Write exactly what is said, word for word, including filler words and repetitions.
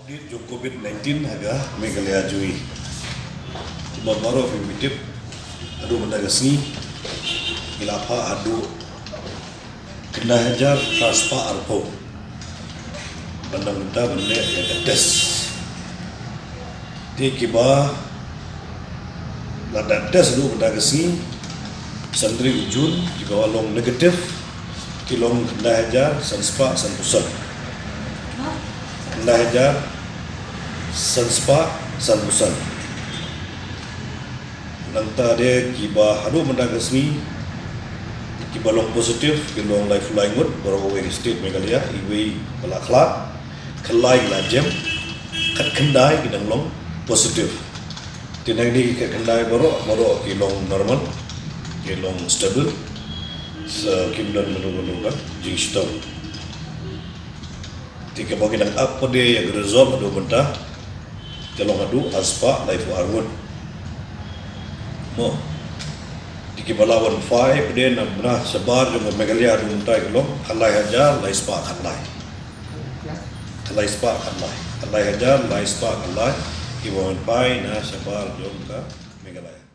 Jong covid nineteen ha ka Meghalaya jong ngi. Kumba baroh phi tip, haduh mynta ka sngi ngi la phah haduh khyndai hajar phra spah arphew ban nang mynta ban leh ïa ka test. Te kiba la dep test haduh mynta ka sngi, san tarik u Jun, kiba long negative ki long khyndai hajar san spah sanphew san. Khyndai hajar san spah sanphew san. Nangta de kiba haduh mynta ka sngi kiba long positive ki long laiphew lai ngut, baroh kawei ka state Meghalaya, iwei ba la khlad, khyndai ki la jem, khatkhyndai ki dang long positive. Te nangne ki khatkhyndai baroh, baroh ki long normal, ki long stable. Sa kim don kano kano ka jingshitom. Te kiba ki dang ap pat de ïa ka result haduh mynta, te long haduh ar spah laiphew ar ngut. Mo. Te kiba la wan phai pat de na bynta shabar jong ka Meghalaya haduh mynta ki long khatlai hajar lai spah khatlai. Khatlai spah khatlai. Khatlai hajar lai spah khatlai kiba wan phai na shabar jong ka Meghalaya.